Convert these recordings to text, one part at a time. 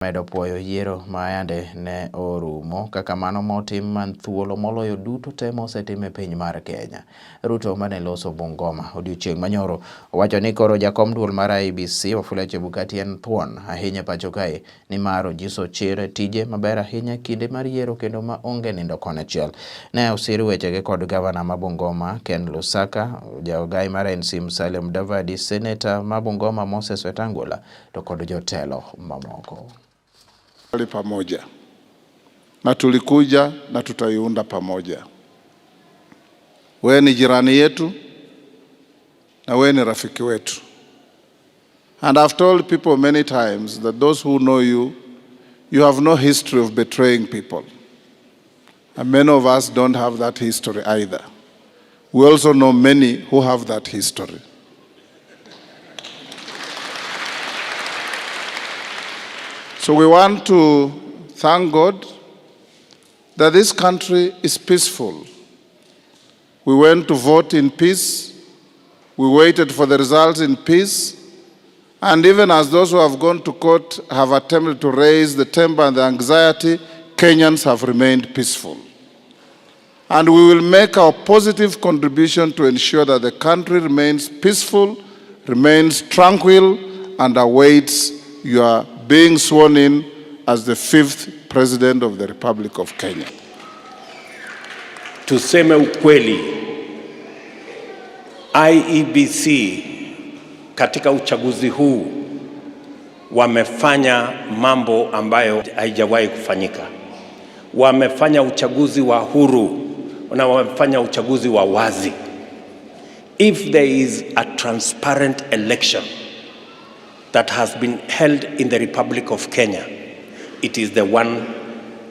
Medo puoyo yiero ma yande ne orumo kaka mano motim man thuolo moloyo duto te mosetim e piny mar Kenya. Ruto mane loso Bungoma odiochieng' manyoro owacho ni koro jakom duol mar IEBC Wafula Chebukati en thuon ahinya pacho kae nimar onyiso chir tije maber ahinya kinde mar yiero kendo ma onge nindo konchiel. Ne osir wechege kod gavana ma Bungoma Ken Lusaka, jaogai mar ANC Musalia Mudavadi, seneta ma Bungoma Moses Wetangula to kod jotelo mamoko. Pamoja na tulikuja na tutaiunda pamoja. Wewe ni jirani yetu na wewe ni rafiki wetu. And I've told people many times that those who know you, you have no history of betraying people. And many of us don't have that history either. We also know many who have that history. So we want to thank God that this country is peaceful. We went to vote in peace. We waited for the results in peace. And even as those who have gone to court have attempted to raise the temper and the anxiety, Kenyans have remained peaceful. And we will make our positive contribution to ensure that the country remains peaceful, remains tranquil, and awaits your being sworn in as the fifth president of the Republic of Kenya. Tuseme ukweli, IEBC katika uchaguzi huu wamefanya mambo ambayo haijawahi kufanyika. Wamefanya uchaguzi wa huru na wamefanya uchaguzi wa wazi. If there is a transparent election that has been held in the Republic of Kenya, it is the one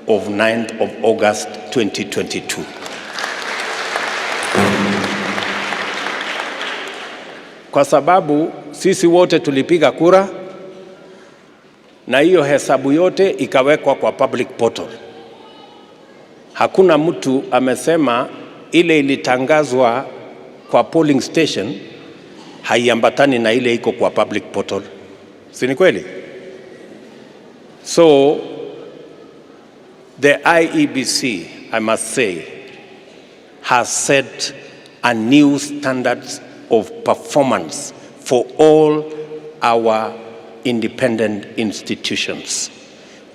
of 9th of August 2022. Kwa sababu sisi wote tulipiga kura na hiyo hesabu yote ikawekwa kwa public portal. Hakuna mtu amesema ile ilitangazwa kwa polling station haiambatani na ile iko kwa public portal. Si ni kweli? So the IEBC, I must say, has set a new standards of performance for all our independent institutions.